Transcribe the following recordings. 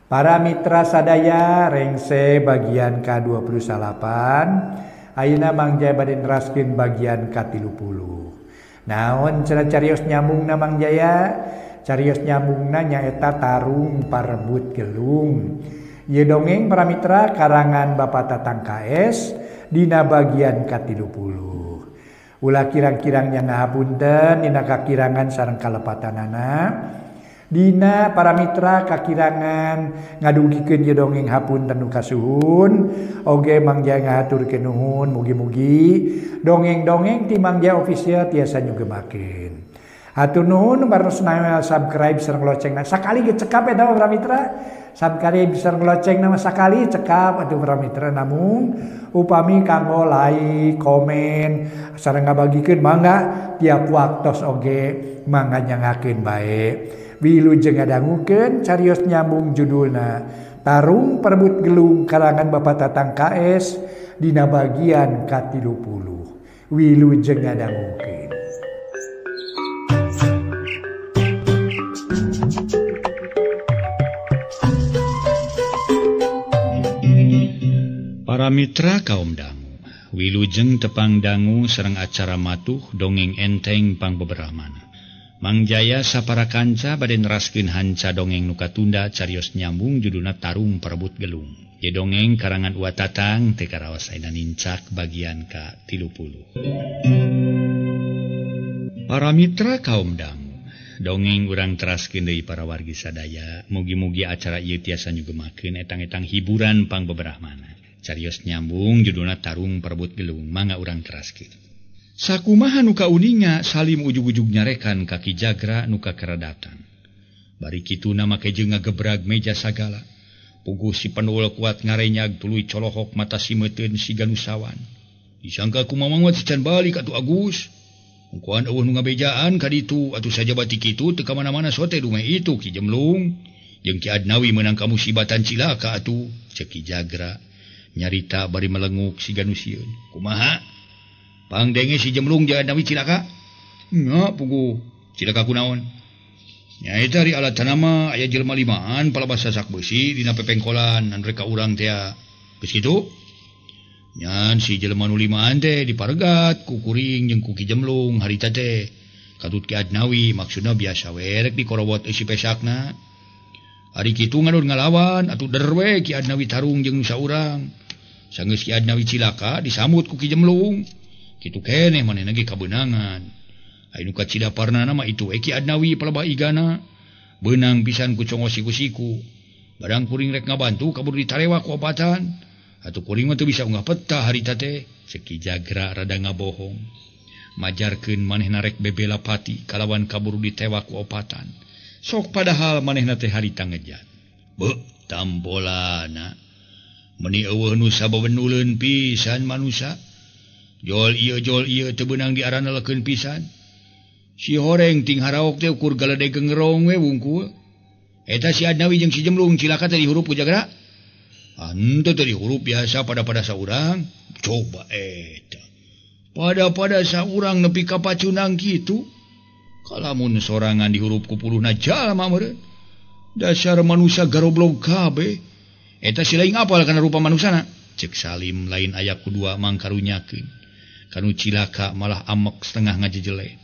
Para mitra sadaya rengse bagian ka-28 ayeuna Mang Jaya bade neraskeun bagian ka-30. Naon cenah carios nyambungna Mang Jaya? Carios nyambungna nyaeta tarung parebut gelung. Ieu dongeng para mitra karangan Bapak Tatang KS dina bagian ka-30. Ulah kirang-kirang nya ngahapunten dina kakirangan sareng kalepatanana. Dina para mitra kakirangan ngadugikeun ieu dongeng hapunten nu kasuhun. Oge Mang Jaya ngahaturkeun nuhun, mugi-mugi dongeng-dongeng ti Mang Jaya Official tiasa nyugemakeun. Hatur nuhun baru senang subscribe sareng locengna. Sakali ge cekap eta mah para mitra. Subscribe sareng locengna mah sakali cekap atuh para mitra, namung upami kanggo like, komen sareng ngabagikeun mangga tiap waktos oge mangga nyangakeun bae. Wilujeng ngadangukeun carios nyambung judulna Tarung Perebut Gelung karangan Bapak Tatang KS dina bagian ka-30. Wilujeng ngadangukeun. Para mitra kaum dangu, wilujeng tepang dangu sareng acara matuh dongeng enteng pangbeberahmana. Mang Jaya sapara kanca bade neraskeun hanca dongeng nu katunda carios nyambung judulna Tarung Perebut Gelung. Ye dongeng karangan Uwa Tatang teu karaos ayeuna nincak bagian ka-30. Para mitra kaum dangu, dongeng urang teraskeun deui para wargi sadaya, mugi-mugi acara ieu tiasa nyugemakeun etang-etang hiburan pangbeberahmana. Carios nyambung judulna Tarung Perebut Gelung, mangga urang teraskeun. Sakumaha nu kauninga Salim ujug-ujug nyarekan ka Ki Jagra nu kakeradatan. Bari kituna make jeung ngagebrag meja sagala. Puguh si penul kuat ngarenyag tuluy colohok mata simeuteun siga nu sawan. Disangka ku Mamang mah can balik atuh Agus. Ungkuan eueuh nu ngabejaan ka ditu atuh sajabati kitu teu ka mana-mana sote dumeh itu Ki Jemlung. Jeung Ki Adnawi meunang kamusibatan cilaka atuh ceuk Ki Jagra. Nyarita bari melenguk siga nu sieun. Kumaha? Pangdenge si Jemlung jeung Adnawi cilaka? Nya puguh. Cilaka kunaon? Nyaeta ari alatana mah aya jelema limaan palebah sasak beusi dina pepengkolan anu rek ka urang teh. Geus kitu? Nyan si jelema nu limaan teh diparegat ku kuring jeung ku Ki Jemlung harita teh. Katut Ki Adnawi maksudna biasa we rek dikorowot eusi pesakna. Ari kitu ngadon ngalawan atuh der we Ki Adnawi tarung jeung nu saurang. Sanggeus Ki Adnawi cilaka disambut ku Ki Jemlung. Kitu keneh manehna ge kabeunangan. Aya nu kacidaparna mah itu we Ki Adnawi palebah igana. Beunang pisan ku congo siku-siku. Barang kuring rek ngabantu kabur ditarewa ku opatan. Atuh kuring mah teu bisa unggah peta harita teh. Ceuk Ki Jagra rada ngabohong. Majarkeun manehna rek bebela pati kalawan kabur ditewa ku opatan. Sok padahal manehna teh harita ngejat. Beuh tambolana. Meni eueuh nu sababenuleun pisan manusa. Jol ieu teu beunang diaranelekeun pisan. Si horeng ting haraok teh ukur galedeg ngerong we wungkul. Eta si Adnawi jeung si Jemlung cilaka teh dihurup ku Jagra. Henteu teh dihurup biasa pada-pada saurang. Coba eta. Pada-pada saurang nepi ka pacunang kitu. Kalamun sorangan dihurup ku puluhna jalma meureun. Dasar manusa garoblog kabeh. Eta si lain apal kana rupa manusana. Ceuk Salim lain aya ku dua mangkarunyakeun. Kanu cilaka malah amek setengah ngajejele.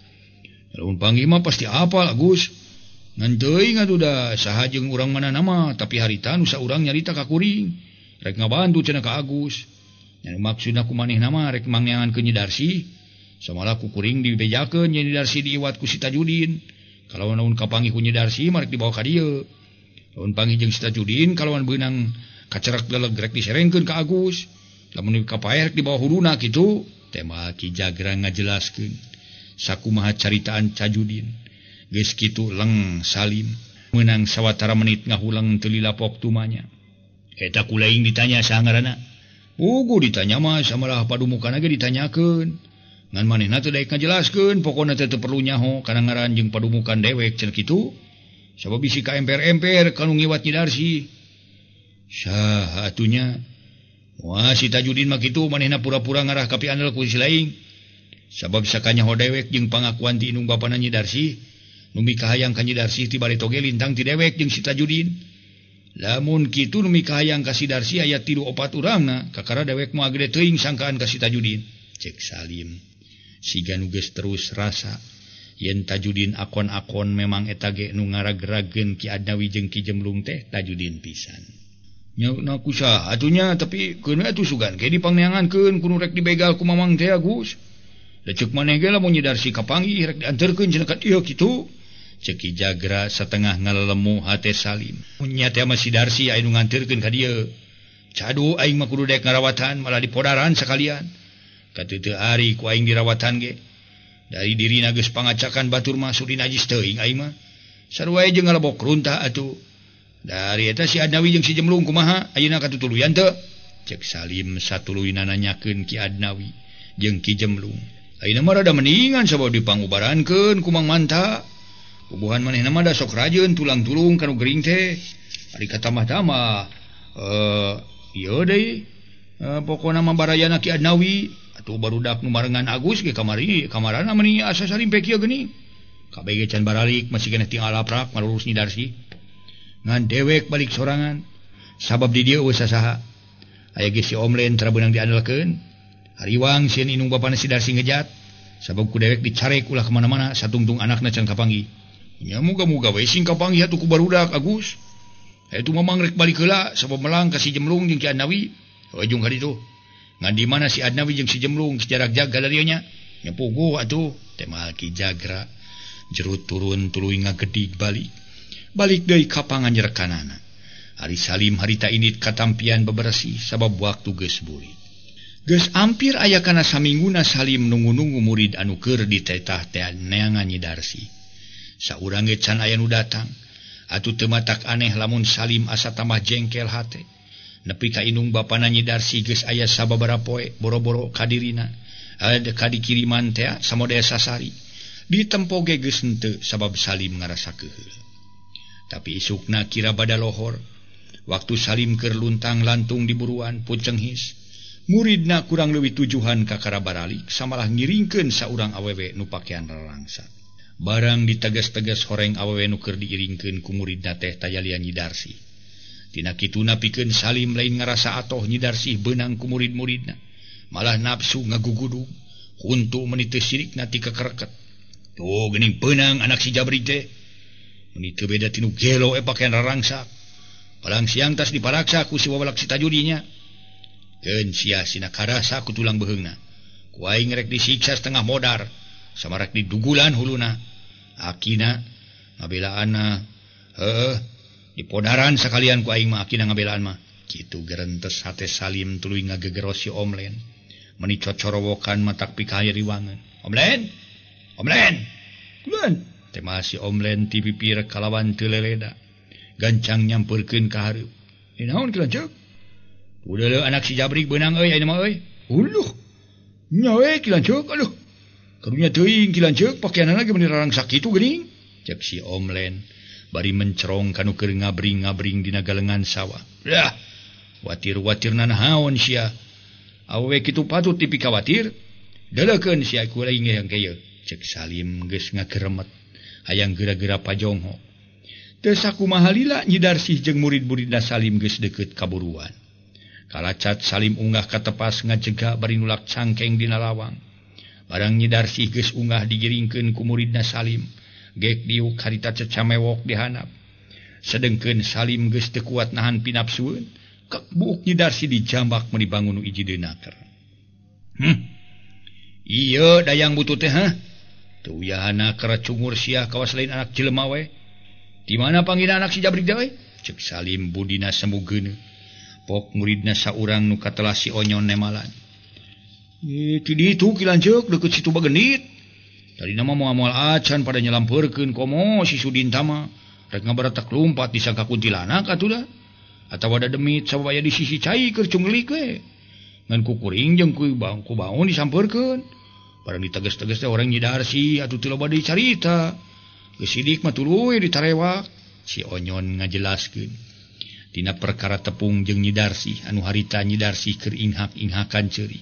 Lamun panggih mah pasti apal Agus. Ngan teuing atuh da saha jeung urang mana nama, tapi harita nu saurang nyarita ka kuring. Rek ngabantu cenah ka Agus. Nya maksudna ku manehna mah rek mangneangan ke Nyi Darsi. Samalah ku kuring dibejakeun Nyi Darsi diiwat ku si Tajudin. Kalawan naun kapanggih ku Nyi Darsi mah rek dibawa ka dieu. Lamun panggih jeung si Tajudin kalawan beunang kacerak leleg rek diserengkeun ka Agus. Lamun ka paeh rek dibawa huduna kitu. Tema Ki Jagra ngajelaskeun sakumaha caritaan Tajudin. Geus kitu leng Salim meunang sawatara menit ngahulang teu lilapok tumanya. Eta ku laing ditanya saha ngaranna. Puguh ditanya mah samalah padumukana ge ditanyakeun. Ngan manehna teu daek ngajelaskeun, pokona teh teu perlu nyaho kana ngaran jeung padumukan dewek cenah kitu. Sabab bisi ka emper-emper kanu ngiwat Nyi Darsi. Saha atunya? Wah si Tajudin mah kitu manehna pura-pura ngarah ka piandel ku si laing. Sabab sakanyaho dewek jeung pangakuan ti indung bapana Nyi Darsi, nu mikahayang ka Nyi Darsi ti bari toge lintang ti dewek jeung si Tajudin. Lamun kitu nu mikahayang ka si Darsi aya 3 4 urangna, kakara dewek moal gede teuing sangkaan ka si Tajudin. Cek Salim. Siga nu geus terus rasa yen Tajudin akon-akon memang eta ge nu ngaragrageun Ki Adnawi jeung Ki Jemlung teh Tajudin pisan. Nya na kusaha atuh nya tapi keun atuh sugan ge dipangneangankeun kudu rek dibegal ku Mamang teh Agus. Da ceuk maneh ge lamun Nyi Darsi kapanggih rek dianterkeun cenah ka dieu kitu. Cek Ki Jagra satengah ngalelemu hate Salim. Nya teh mah si Darsi aya nu nganterkeun ka dieu. Cadu aing mah kudu daek ngarawatan malah dipodaran sakalian. Kateu ari ku aing dirawatan ge. Dari dirina geus pangacakan batur mah sudi najis teuing aing mah. Sarua jeung ngalebok runtah atuh. Dari eta si Adnawi jeung si Jemlung kumaha ayeuna katutuluyan teu? Cek Salim satuluyna nanyakeun Ki Adnawi jeung Ki Jemlung. Ayeuna mah rada mendingan sabab dipangubarankeun ku Mang Manta. Bubuhan manehna mah da sok rajeun tulang-tulung kanu gering teh. Ari katamah-tamah ieu deui pokona mah barayana Ki Adnawi atuh barudak nu barengan Agus ge kamari kamarana meuni asa sarimpe kieu geuning. Kabeh ge can baralik masih keneh tinggal laprak ngalurus Nyi Darsi. Ngan dewek balik sorangan sabab di dieu eueuh sasaha. Aya ge si Omlen tara beunang diandalkeun. Hariwang sieun indung bapana si Darsi ngejat sabab ku dewek dicarek ulah kemana-mana satungtung anakna can kapanggih. Nya muga-muga we sing kapanggih atuh ku barudak Agus. Eta Mamang rek balik heula sabab melang ka si Jemlung jeung Ki Adnawi. Ujung ka ditu. Ngan di mana si Adnawi jeung si Jemlung jarak jaga dari nya. Nya puguh atuh teh mah Ki Jagra jerut turun tuluy ngagedig balik. Balik deui ka panganjerekanana. Ari Salim harita indit katampian bebersih sabab waktu geus burit. Geus ampir aya kana samingguna Salim nunggu-nunggu murid anu keur ditetah teh neangan Nyi Darsi. Saurang ge can aya nu datang. Atuh teu matak aneh lamun Salim asa tambah jengkel hate. Nepi ka indung bapana Nyi Darsi geus aya sababaraha poe boro-boro ka dirina. Ada ka dikiriman teh samodaya sasari. Ditempo ge geus henteu sabab Salim ngarasa keuheul. Tapi isukna kira bada lohor. Waktu Salim keur luntang-lantung di buruan pucenghis. Muridna kurang leuwih tujuhan kakara baralik samalah ngiringkeun saurang awewe nu pakean rarangsa. Barang ditegas-tegas horeng awewe nu keur diiringkeun ku muridna teh tayalian Nyi Darsi. Tina kituna pikeun Salim lain ngarasa atoh Nyi Darsi beunang ku murid-muridna. Malah nafsu ngagugudug, huntu meuni teu sirikna ti kekereket. Tuh geuning beunang anak si Jabri teh. Meuni teu beda tinu gelo pakean rarangsak. Palang siang tas diparaksa ku si wawalak si Tajudinya. Keun sia sina karasa ku tulang beheungna. Ku aing rek disiksa setengah modar. Samarak didugulan huluna. Akina ngabelaanna heuh dipodaran sakalian ku aing mah akina ngabelaan mah. Kitu gerentes hate Salim tuluy ngagegeros si Omlen. Meuni cocorowokan matak pikahaya riwangan. Omlen! Omlen! Kulan! Teh mah si Omlen ti pipir kalawan teu leleda. Gancang nyampeurkeun ka hareup. Naon kieu lanceuk? Udah anak si Jabrik beunang euy ayeuna mah euy. Uluh. Nya we kieu lanceuk aduh. Karunya teuing ki lanceuk pakeanana ge meuni rarangsak kitu geuning. Cek si Omlen bari mencerong kanu keur ngabring-ngabring dina galengan sawah. Dah, watir-watirna naon sia. Awewe kitu patut dipikawatir. Deleukeun sia ku lain yang kieu. Cek Salim geus ngageremet hayang geura-geura pajongho. Teu sakumaha lila Nyi Darsih jeung murid-muridna Salim geus deukeut ka buruan. Kalacat Salim unggah ka tepas ngajega bari nulak cangkeng dina lawang. Barang Nyi Darsih geus unggah digiringkeun ku muridna Salim, gek diuk harita cecamewok dihanap. Sedengkeun Salim geus teu kuat nahan pinapsueun, kek buuk Nyi Darsih dijambak meuni bangun nu hiji deunaker. Ieu dayang butut teh hah? Teu uyahana karacungur sia kawas lain anak jelema we. Di mana panggilna anak si Jabrik teh we? Cek Salim budina semu geuneuh. Pok muridna saurang nu katelah si Onyon nemalan. Ti ditu ki lanceuk deukeut situ bagenit. Tadina mah moal-moal acan pada nyelampeurkeun komo si Sudin tama. Rek ngabaretak lumpat disangka kuntilanak atuh da. Atawa da demit sabab aya di sisi cai keur cunglik we. Ngan kukuring jeung ku bangku bangun disampeurkeun. Barang diteges-teges teh orang Nyi Darsi atuh teu loba deui carita. Geus sidik mah tuluy ditarewak. Si Onyon ngajelaskeun. Dina perkara tepung jeung Nyi Darsih anu harita Nyi Darsih keur inghak-inghakan ceuri.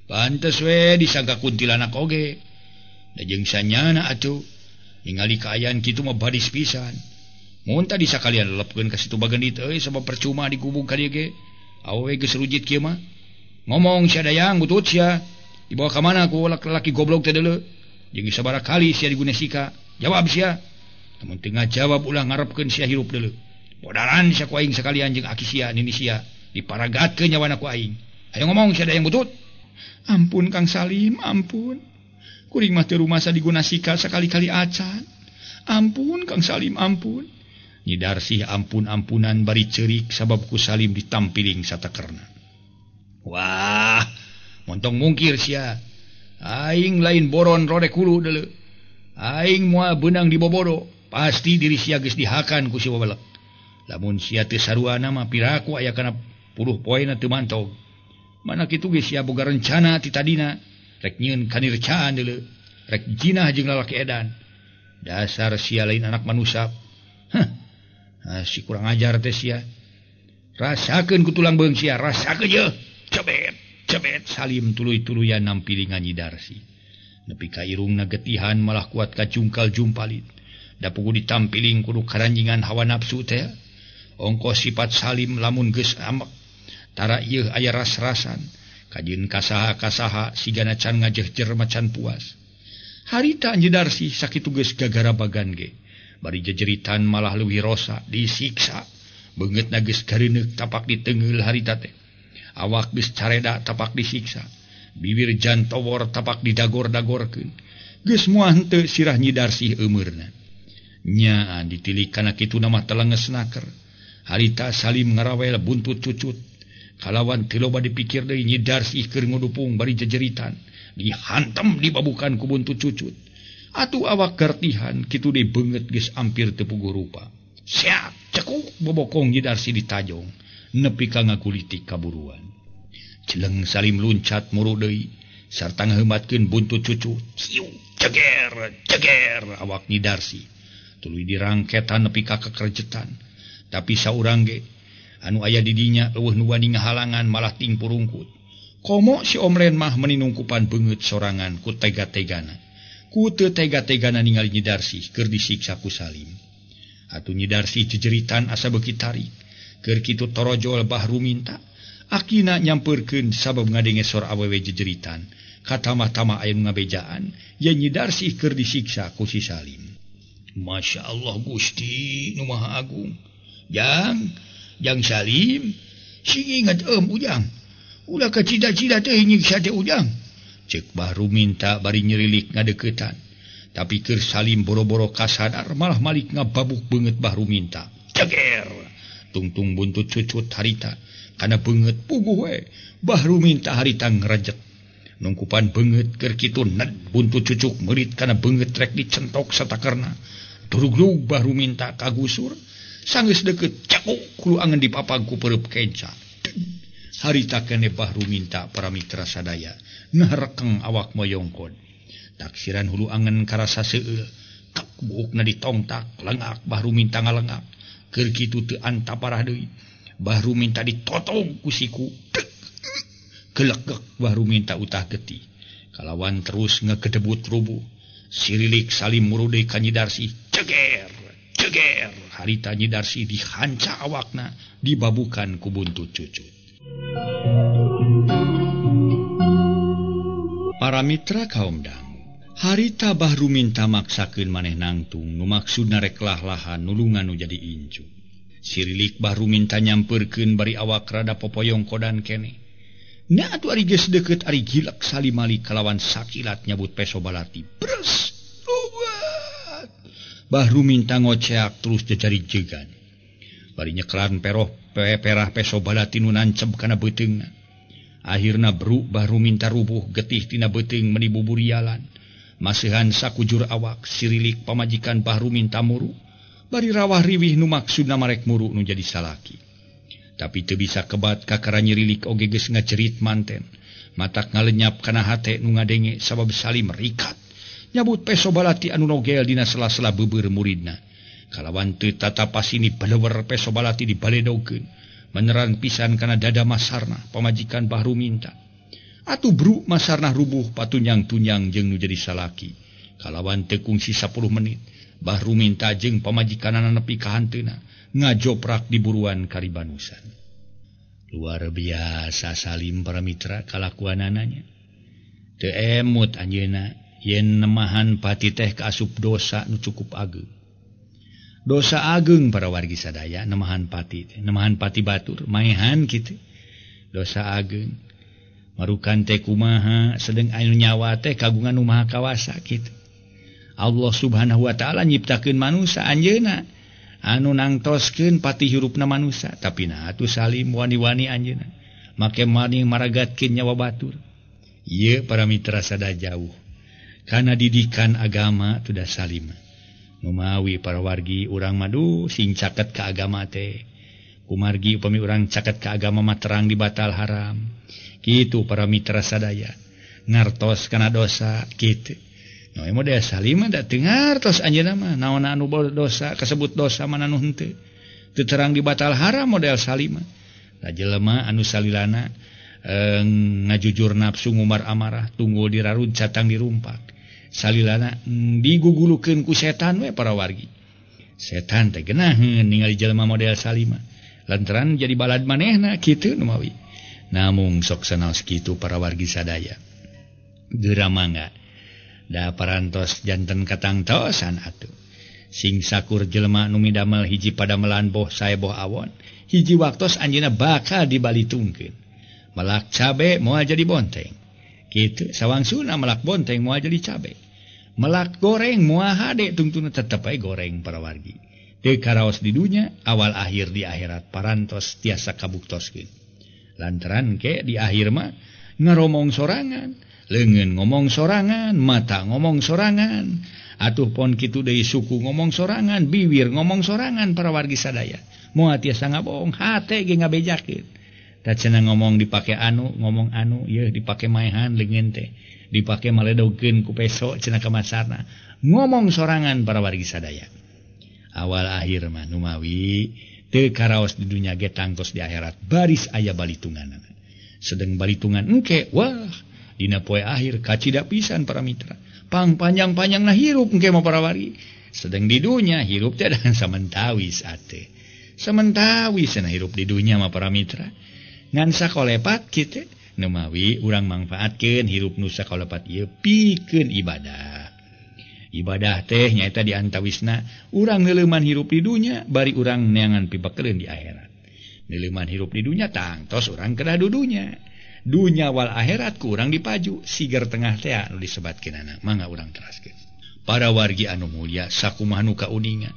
Pantes we disangka kuntilanak oge. Da jeung sanyana atuh ningali kaayaan kitu mah badis pisan. Mun tadi sakalian lelepkeun ka situ bagendit euy sabab percuma digubug ka dieu ge. Awewe geus rujit kieu mah. Ngomong sia dayang butut sia. Dibawa ka mana ku laki goblok teh deuleu. Jeung sabaraha kali sia digunesika. Jawab sia. Lamun teu ngajawab ulah ngarepkeun sia hirup deuleu. Bodaran sia ku aing sakalian jeung aki sia nini sia diparagatkeun nyawana ku aing. Ayo ngomong sia dayang butut. Ampun Kang Salim, ampun. Kuring mah teu rumasa digunasika sakali-kali acan. Ampun Kang Salim, ampun. Nyi Darsih ampun-ampunan bari ceurik sabab ku Salim ditampiling satakerna. Wah, montong mungkir sia. Aing lain boron rodek hulu deuleu. Aing moal beunang dibobodo, pasti diri sia geus dihakan ku si wawelek. Lamun sia teu saruana mah piraku aya kana puluh poena teu mantog. Mana kitu ge sia boga rencana ti tadina, rek nyieun kanircaan deuleu, rek jinah jeung lalaki edan. Dasar sia lain anak manusia. Hah. Si kurang ajar teh sia. Rasakeun ku tulang beung sia, rasakeun ye. Cebet, cebet Salim tuluy-tuluyan nampilingan Nyi Darsih. Nepi ka irungna getihan malah kuat ka jungkal jumpalit. Da pugu ditampiling kudu karanjingan hawa nafsu teh. Ongko sifat Salim lamun geus amek. Tara ieu aya ras-rasan. Kajieun kasaha-kasaha sigana can ngajehjer macan puas. Harita Nyi Darsih sakitu geus gagarabagan ge. Bari jejeritan malah leuwih rosa disiksa. Beungeutna geus gareuneuk tapak diteungeul harita teh. Awak geus careda tapak disiksa. Bibir jantowor tapak didagor-dagorkeun. Geus moal henteu sirah Nyi Darsih eumeurna. Nyaan ditilik kana kitu mah telenges naker. Harita Salim ngarawel buntut cucut. Kalawan teu loba dipikir deui Nyi Darsih keur ngudupung bari jejeritan. Dihantem dibabukan ku buntut cucut. Atuh awak gartihan kitu deui beungeut geus ampir teu puguh rupa. Siap cekuk bobokong Nyi Darsih ditajong nepi ka ngagulitik kaburuan. Celeng Salim luncat muru deui sarta ngaheumatkeun buntut cucu. Ciu ceger ceger awak Nyi Darsih. Tuluy dirangketan nepi ka kakerjetan. Tapi saurang ge anu aya di dinya eueuh nu wani ngahalangan malah tingpurungkut. Komo si Omren mah meninungkupan beungeut sorangan ku tega-tegana. Ku teu tega-tegana ningali Nyi Darsih keur disiksa ku Salim. Atuh Nyi Darsih jejeritan asa beuki tarik. Keur kitu torojol Bahru minta. Akina nyampeurkeun sabab ngadenge sor awewe jejeritan. Katamah-tamah aya nu ngabejaan yen Nyi Darsih keur disiksa ku si Salim. Masya Allah Gusti nu Maha Agung. Jang, Jang Salim, sing inget ujang. Ulah kacida-cida teh nyiksa teh ujang. Cek Bahru minta bari nyerilik ngadeukeutan. Tapi keur Salim boro-boro kasadar malah malik ngababuk beungeut Bahru minta. Ceger. Tungtung buntut cucut harita kana beungeut puguh we. Bahru minta harita ngrejet. Nungkupan beungeut keur kitu ned buntut cucuk meurit kana beungeut rek dicentok satakerna. Durug-durug Bahru minta kagusur. Sanggeus deukeut cekuk kulu angen dipapag ku peureub kenca. Harita kene Bahru minta para mitra sadaya ngarekeng awak moyongkon. Taksiran hulu angen karasa seueul. Kak buukna ditongtak lengak Bahru minta ngalengak. Keur kitu teu antaparah deui. Bahru minta ditotong ku siku. Gelegek Bahru minta utah getih. Kalawan terus ngegedebut rubuh. Sirilik Salim murude ka Nyi Darsih. Ceger, ceger. Harita Nyi Darsih dihanca awakna dibabukan ku buntut cucut. Para mitra kaum dangu, harita Bahru minta maksakeun maneh nangtung nu maksudna rek lah-lahan nulungan nu jadi incu. Sirilik Bahru minta nyampeurkeun bari awak rada popoyong kodan keneh. Nah atuh ari geus deukeut ari gilek Salim malik kalawan sakilat nyabut peso balati. Bres! Lubat! Bahru minta ngoceak terus jejari jegan. Bari nyekelan peroh perah peso balati nu nanceb kana beuteungna. Akhirna bruk Bahru minta rubuh getih tina beuteung meni buburialan. Masihan sakujur awak sirilik pamajikan Bahru minta muru. Bari rawah riwih nu maksudna marek muru nu jadi salaki. Tapi teu bisa kebat kakara nyirilik oge geus ngajerit manten. Matak ngalenyap kana hate nu ngadenge sabab Salim rikat. Nyabut peso balati anu nogel dina sela-sela beubeur muridna. Kalawan teu tatapasini balewer peso balati dibaledogeun. Menerang pisan kana dada Masarnah pamajikan Bahru minta. Atuh bruk Masarnah rubuh patunyang-tunyang jeung nu jadi salaki. Kalawan teu kungsi 10 menit. Bahru minta jeung pamajikanana nepi ka hanteuna ngajoprak di buruan karibanusan. Luar biasa Salim para mitra kalakuanananya. Teu emut anjeunna yen nemahan pati teh kaasup dosa nu cukup ageung. Dosa ageung para wargi sadaya nemahan pati teh, nemahan pati batur maehan kitu. Dosa ageung. Marukan teh kumaha sedeng anu nyawa teh kagungan nu maha kawasa kitu. Allah Subhanahu wa taala nyiptakeun manusa anjeunna anu nangtoskeun pati hirupna manusa, tapi nah atuh Salim wani-wani anjeunna make mani maragatkeun nyawa batur. Ieu para mitra sada jauh kana didikan agama tudah Salim. Numawi para wargi urang madu sing caket ka agama teh. Kumargi upami urang caket ka agama mah terang dibatal haram. Kitu para mitra sadaya ngartos kana dosa kitu. No model Salim da teu ngartos anjeunna mah naon anu dosa kasebut dosa mana nu henteu. Teu terang dibatal haram model Salim. Da jelema anu salilana ngajujur nafsu ngumar amarah tunggul dirarun catang dirumpak. Salilana digugulukeun ku setan we para wargi. Setan teh geunaheun ningali jelema model Salima lantaran jadi balad manehna kitu numawi. Namung sok sanaos kitu para wargi sadaya. Geura mangga da parantos janten katangtosan atuh. Sing sakur jelema nu midamel hiji padamelan boh sae boh awon, hiji waktos anjeunna bakal dibalitungkeun. Melak cabe moal jadi bonteng. Kitu sawangsuna melak bonteng moal jadi cabe. Melak goreng moal hade tungtuna tetep ae goreng para wargi. Teu karaos di dunya awal akhir di akhirat parantos tiasa kabuktoskeun. Lantaran ke di akhir mah ngaromong sorangan, leungeun ngomong sorangan, mata ngomong sorangan, atuh pon kitu deui suku ngomong sorangan, biwir ngomong sorangan para wargi sadaya. Moal tiasa ngabohong, hate ge ngabejakeun. Tah cenah ngomong dipake anu, ngomong anu, yeuh dipake maehan leungeun teh, dipake maledogkeun ku peso cenah ka masarna. Ngomong sorangan para wargi sadaya. Awal akhir mah numawi teu karaos di dunya ge tangtos di akhirat baris aya balitunganana. Sedeng balitungan engke wah dina poe akhir kacida pisan para mitra. Pang panjang-panjangna hirup engke mah para wargi. Sedeng di dunya hirup teh dan samentawis ate. Samentawis cenah hirup di dunya mah para mitra. Ngan sakolepat kitu numawi urang mangfaatkeun hirup nu sakolepat ieu pikeun ibadah. Ibadah teh nyaeta di antawisna urang neuleuman hirup di dunya bari urang neangan pibakeureun di akhirat. Neuleuman hirup di dunya tangtos urang kedah dudunya. Dunya wal akhirat ku urang dipaju siger tengah teh anu disebatkeunana. Mangga urang teraskeun. Para wargi anu mulia sakumaha nu kauninga.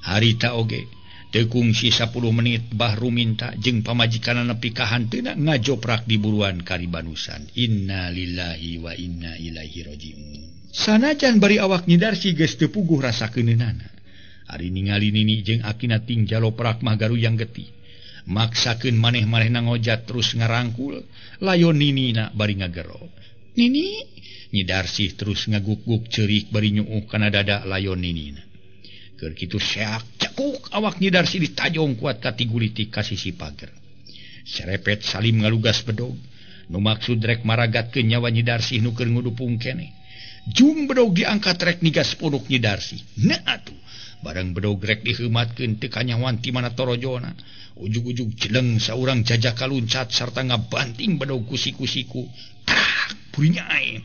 Harita oge teu kungsi 10 menit Bahru minta jeung pamajikanna nepi ka hanteuna ngajoprak di buruan karibanusan. Innalillahi wa inna ilaihi rajiun. Sanajan bari awak Nyidarsi geus teu puguh rasa keuneunana. Ari ningali nini jeung akina ting jaloprak mah garuyang getih. Maksakeun maneh-manehna ngojat terus ngarangkul, layon ninina bari ngagero. Nini Nyidarsih terus ngaguk-guk ceurik bari nyuuh kana dada layon ninina. Keur kitu seak cekuk awak Nyidarsih ditajong kuat ka tigulitik ka sisi pager. Serepet Salim ngalugas bedog, nu maksud rek maragatkeun nyawa Nyidarsih nu keur ngudupung keneh. Jung bedog diangkat rek nigas punuk Nyidarsih. Nah atuh, barang bedog rek diheumatkeun teu kanyahoan ti mana torojona. Ujug-ujug jeleng saurang jajaka luncat sarta ngabanting bedog ku siku-siku. Tak burinyai.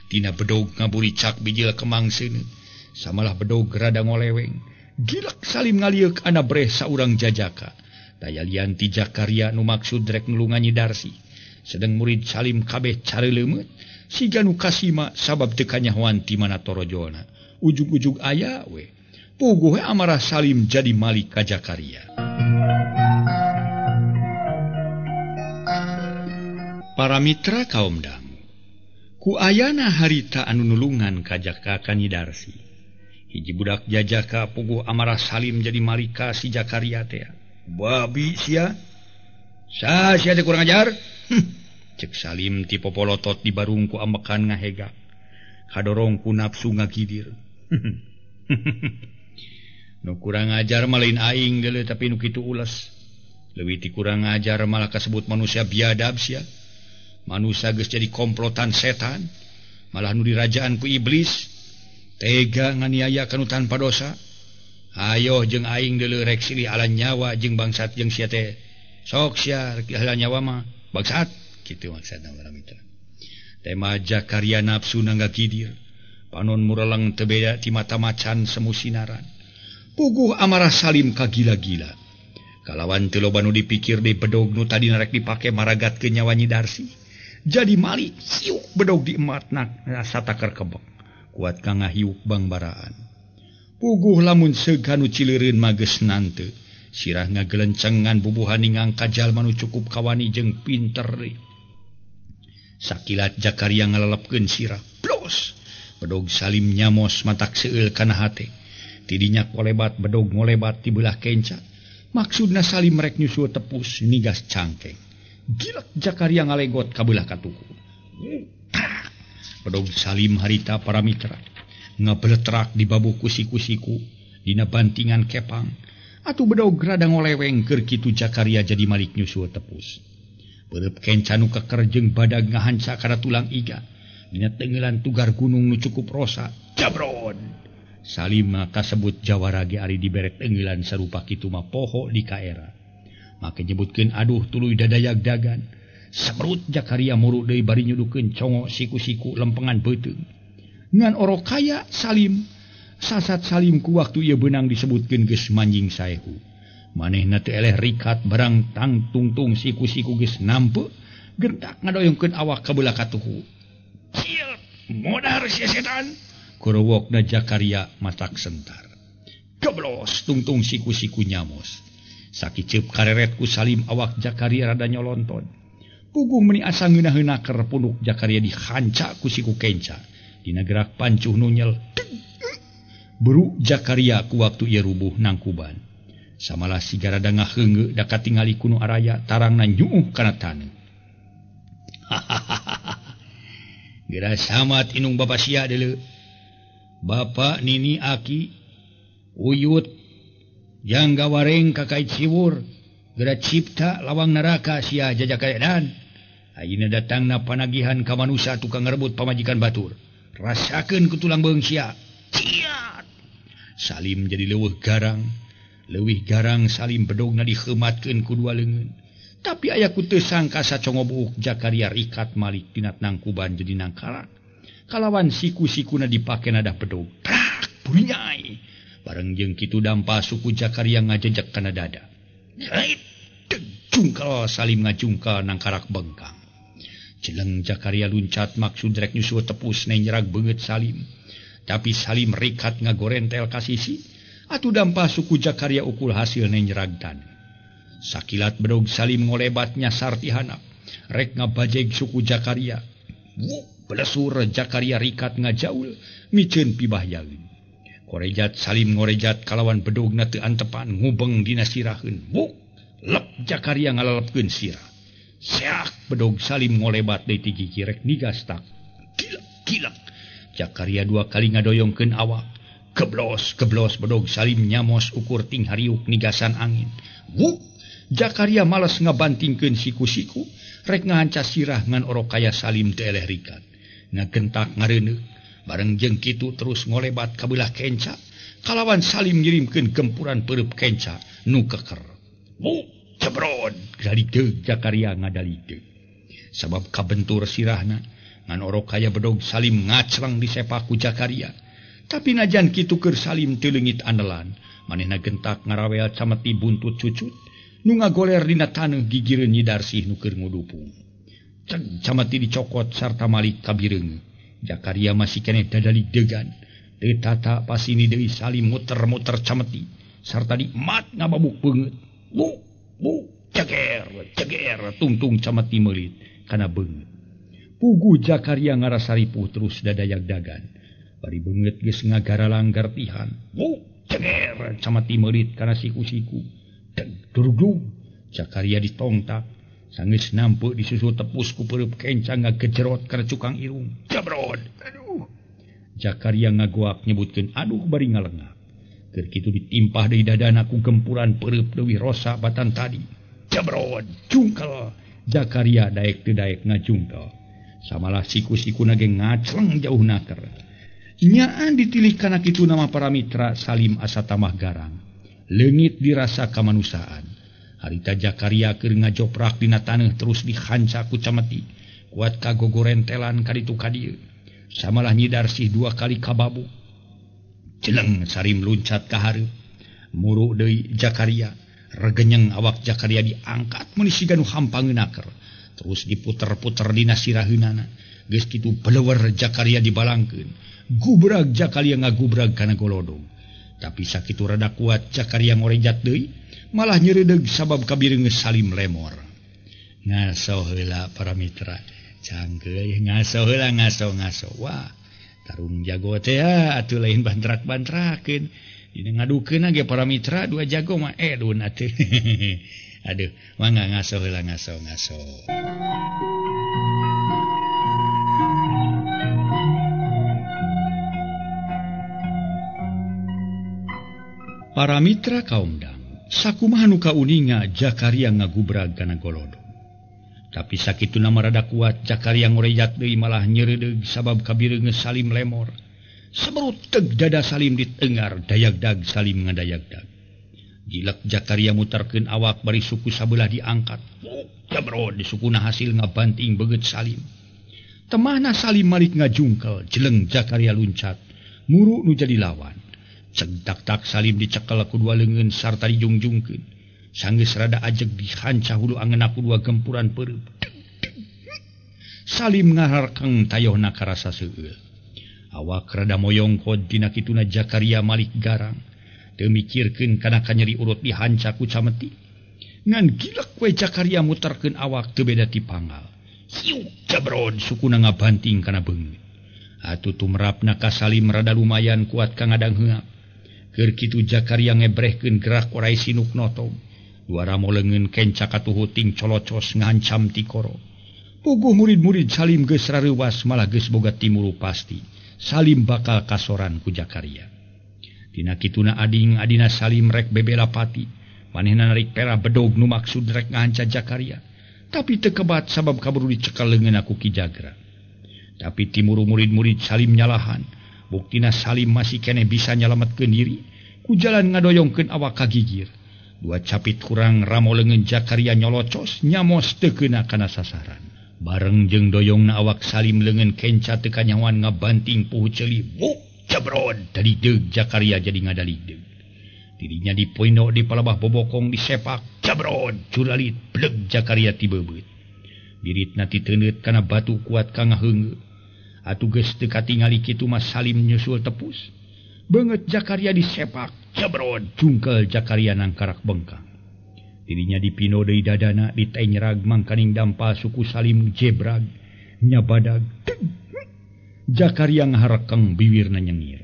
Tina bedog ngaburicak bijil kemang seuneu. Samalah bedog rada ngoleweng. Gilak Salim ngalieuk ana breh saurang jajaka. Daya lian ti Jakaria nu maksud rek nulungan Nyidarsih. Sedeng murid Salim kabeh careuleumeuh. Siga nu kasima sabab teu kanyahoan ti mana torojona. Ujug-ujug aya we. Puguh we amarah Salim jadi malik ka Jakaria. Para mitra kaum dangu, ku ayana harita anu nulungan ka Jaka ka Nyidarsih. Hiji budak jajaka puguh amarah Salim jadi malika si Jakaria teh. Babi sia. Sa sia teh kurang ajar. Cek Salim ti popolotot di barung ku ambekan ngahega. Kadorong ku nafsu ngagidir. Nu kurang ajar mah lain aing deuleu tapi nu kitu ules. Leuwih ti kurang ajar malah kasebut manusia biadab sia. Manusia geus jadi komplotan setan, malah nu dirajaan ku iblis. Tega nganiaya kanu tanpa dosa. Ayo jeung aing deuleu rek silih ala nyawa jeung bangsat jeung sia teh. Sok sia rek ala nyawa mah bangsat kitu maksudna para mitra. Tema Jakaria nafsu nanggagidir. Panon mureleng teu beda ti mata macan semu sinaran. Puguh amarah Salim kagila-gila. Kalawan teu loba nu dipikir deui bedog nu tadi rek dipake maragatkeun nyawa Nyi Darsi. Jadi malik siuk bedog di ematna sataker kebek. Kuat ka ngahiuk bangbaraan. Puguh lamun seug nu cileureun mah geus nante. Sirah ngagelencengan bubuhan ningang ka jalma nu cukup kawani jeung pinter. Sakilat Jakaria ngalelepkeun sirah. Blos! Bedog Salim nyamos matak seueul kana hate. Tidinya kolebat bedog ngolebat ti beulah kenca. Maksudna Salim rek nyusul tepus nigas cangkeng. Gilek Jakaria ngalegot ka beulah katuhu. Bedog Salim harita para mitra. Ngabeletrak di babuh kusiku-siku dina bantingan kepang. Atuh bedog rada ngoleweng keur kitu Jakaria jadi malik nyusul tepus. Beureub kenca nu keker jeung badag ngahanca kana tulang iga. Dina tenggelan tugar gunung nu cukup rosa. Jabron. Salim kasebut jawara ge ari dibere tenggelan sarupa kitu mah poho di kaera. Make nyebutkeun aduh tuluy dadayag-dagan. Semerut Jakaria muru deui bari nyudukeun congo siku-siku lempengan beuteung. Ngan orok kaya Salim. Sasat Salim ku waktu ieu beunang disebutkeun geus manjing saehu. Manehna teu eleh rikat barang tang tungtung siku-siku geus nampe. Gentak ngadoyongkeun awak ka beulah katuhu. Cil, modar sia setan. Korowokna Jakaria matak sentar. Geblos tungtung siku-siku nyamos. Sakiceup kareret ku Salim awak Jakaria rada nyolonton. Puguh meuni asa ngeunaheuna keur punuk Jakaria dihanca ku siku kenca. Dina gerak pancuh nu nyel. Beru Jakaria ku waktu ieu rubuh nangkuban. Samalah siga rada ngaheungeu da katingali ku nu araya tarangna nyuuh kana taneuh. Hahaha. Geura samat inung bapa sia deuleu. Bapa nini aki uyut jang gawareng kakait siwur geura cipta lawang neraka sia jajakaedan. Ayeuna datangna panagihan ka manusa tukang ngerebut pamajikan batur. Rasakeun ku tulang beung sia. Ciat. Salim jadi leuweuh garang. Leuwih garang Salim bedogna diheumatkeun ku dua leungeun. Tapi aya ku teu sangka sacongo buuk Jakaria rikat malik tina nangkuban jadi nangkarak. Kalawan siku-sikuna dipake nadah bedog. Prak bunyai. Bareng jeung kitu dampa suku Jakaria ngajejek kana dada. Rait jungkal Salim ngajungkal nangkarak bengkang. Jeleng Jakaria luncat maksud rek nyusul tepus nyerag beungeut Salim. Tapi Salim rikat ngagorentel ka sisi. Atuh dampa suku Jakaria ukul hasil nyerag taneuh. Sakilat bedog Salim ngolebat nyasar ti handap. Rek ngabajeg suku Jakaria. Wuk, belesur Jakaria rikat ngajaul miceun pibahyaeun. Korejat Salim ngorejat kalawan bedogna teu antepan ngubeng dina siraheun. Wuk, lep Jakaria ngalelepkeun sirah. Seak bedog Salim ngolebat deui ti gigi rek nigas tak. Gilek gilek. Jakaria dua kali ngadoyongkeun awak. Geblos geblos bedog Salim nyamos ukur ting hariuk nigasan angin. Wuk, Jakaria males ngabantingkeun siku-siku rek ngahanca sirah ngan orok kaya Salim teu eleh rikat. Ngagentak ngareuneuh bareng jeung kitu terus ngolebat ka beulah kenca. Kalawan Salim ngirimkeun gempuran peureub kenca nu keker. Wuk, jebrod galideug Jakaria ngadalideug. Sabab kabentur sirahna ngan orok kaya bedog Salim ngacleng disepak ku Jakaria. Tapi najan kitu keur Salim teu leungit andelan, manehna gentak ngarawel cameti buntut cucut nu ngagoler dina taneuh gigireun Nyi Darsih nu keur ngudupung. Ceg cameti dicokot sarta malik kabireung. Jakaria masih keneh dadalidegan. Teu tata pasini deui Salim muter-muter cameti sarta dimat ngababuk beungeut. Bu bu ceger ceger tungtung cameti meulit kana beungeut. Puguh Jakaria ngarasa ripuh terus dadayag-dagan. Bari beungeut geus ngagaralang gartihan. Bu ceger cameti meulit kana siku-siku. Deg durudug Jakaria ditongtak. Sanggeus nampe disusul tepus ku peureub kenca ngagejerot kana cukang irung. Jabrod. Aduh. Jakaria ngagoak nyebutkeun aduh bari ngalengak. Keur kitu ditimpah deui dadana ku gempuran peureub leuwih rosa batan tadi. Jabrod jungkel. Jakaria daek teu daek ngajungkel. Samalah siku-sikuna ge ngacleng jauh naker. Nyaan ditilih kana kitu nama para mitra Salim asa tamah garang. Leungit dirasa kamanusiaan. Harita Jakaria keur ngajoprak dina taneuh terus dihanca ku cameti. Kuat kagogorentelan kaditu ka dieu. Samalah nyidarsih dua kali kababuk. Jeleng Salim luncat ka hareup. Muru deui Jakaria. Regenyeng awak Jakaria diangkat meuni siga nu hampangeunaker. Terus diputer-puter dina siraheunana. Geus kitu belewer Jakaria dibalangkeun. Gubrag Jakaria ngagubrag kana golodong. Tapi sakitu rada kuat Jakaria ngorejat deui, malah nyereudeg sabab kabireungeus Salim lemor. Ngaso heula para mitra. Cangkeul ngaso heula ngaso-ngaso. Wah, tarung jago teh atuh lain bantrak-bantrakeun. Dina ngadukeun ge para mitra dua jago mah edun atuh. Aduh, mangga ngaso heula ngaso-ngaso. Para mitra kaum dang, sakumaha nu kauninga Jakaria ngagubrag kana golodong. Tapi sakituna mah rada kuat Jakaria ngorejat deui malah nyereudeg sabab kabireungeus Salim lemor. Seberut teg dada Salim ditengar, dayagdag Salim ngadayagdag. Jilek Jakaria muterkeun awak bari suku sabelah diangkat. Jabro di sukuna hasil ngabanting beget Salim. Temahna Salim malik ngajungkel, jeleng Jakaria luncat, muru nu jadi lawan. Cegtak-tak Salim dicekel ku dua leungeun sarta dijungjungkeun. Sanggeus rada ajeg dihanca hulu angeuna ku dua gempuran peureub. Salim ngaharkeng tayohna karasa seueul. Awak rada moyongkod dina kituna Jakaria malik garang. Teu mikirkeun kana kanyeri urut dihanca ku cameti. Ngan gilek we Jakaria muterkeun awak teu beda ti panggal. Hiuk jabrod sukuna ngabanting kana beungeut. Atuh tumrapna ka Salim rada lumayan kuat ka ngadang heungap. Keur kitu Jakaria ngebrehkeun gerak orai sinuk notog. Dua ramo leungeun kenca katuhu ting colocos ngancam tikoro. Puguh murid-murid Salim geus rareuwas malah geus boga timuru pasti. Salim bakal kasoran ku Jakaria. Dina kituna ading adina Salim rek bebela pati. Manehna narik pera bedog nu maksud rek ngahanca Jakaria. Tapi teu kebat sabab kaburu dicekel leungeunna ku Ki Jagra. Tapi timuru murid-murid Salim nyalahan. Buktina Salim masih keneh bisa nyalametkeun diri. Ku jalan ngadoyongkeun awak kagigir. Dua capit kurang ramo leungeun Jakaria nyolocos nyamos teu keuna kana sasaran. Bareng jeung doyongna awak Salim leungeun kenca teu kanyahoan ngabanting puhu ceuli. Buk jabrod dari deug Jakaria jadi ngadaligdeug. Dirinya dipoino di palabah bobokong disepak jabrod curalit bleg Jakaria ti beubeut. Biritna titeundeut kana batu kuat ka ngaheungeu. Atuh geus teu katingali kitu mah Salim nyusul tepus. Beungeut Jakaria disepak jabrod jungkel Jakaria nangkarak bengkang. Dirinya dipino deui dadana ditenyerag mangkaning dampal suku Salim jebrag nyabadag. Jakaria ngaharekeng biwirna nyengir.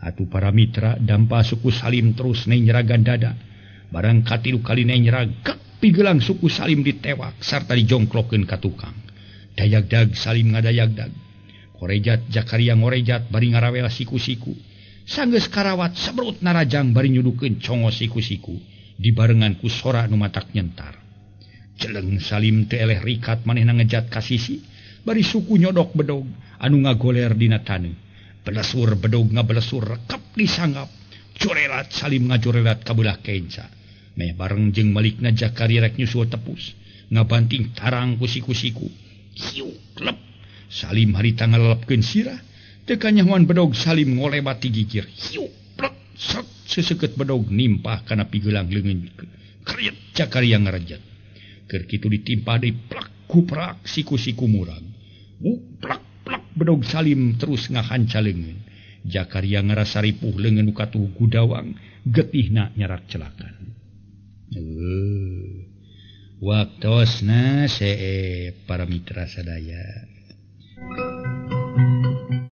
Atuh para mitra dampal suku Salim terus nenyeragan dada. Barang katilu kali nenyerag kek pigelang suku Salim ditewak sarta dijongklokeun ka tukang. Dayagdag Salim ngadayagdag. Korejat Jakaria ngorejat bari ngarawel siku-siku. Sanggeus karawat sebrut narajang bari nyudukeun congo siku-siku dibarengan ku sora nu matak nyentar. Jeleng Salim teu eleh rikat manehna ngejat ka sisi bari suku nyodok bedog anu ngagoler dina taneuh. Belesur bedog ngabelesur rekep disanggap. Jorelat Salim ngajorelat ka beulah kenca. Meh bareng jeung malikna Jakaria rek nyusul tepus ngabanting tarang ku siku-siku. Hiuk lep Salim harita ngalelepkeun sirah. Teu kanyahoan bedog Salim ngolebat ti gigir. Hiuk plek set seseukeut bedog nimpah kana pigelang leungeun. Kriet Jakaria ngarejet. Keur kitu ditimpah deui plek kuprak siku-siku murag. Plek plek bedog Salim terus ngahanca leungeun. Jakaria ngarasa ripuh leungeun nu katuhu gudawang, getihna nyarak celakan. Waktosna seep para mitra sadaya.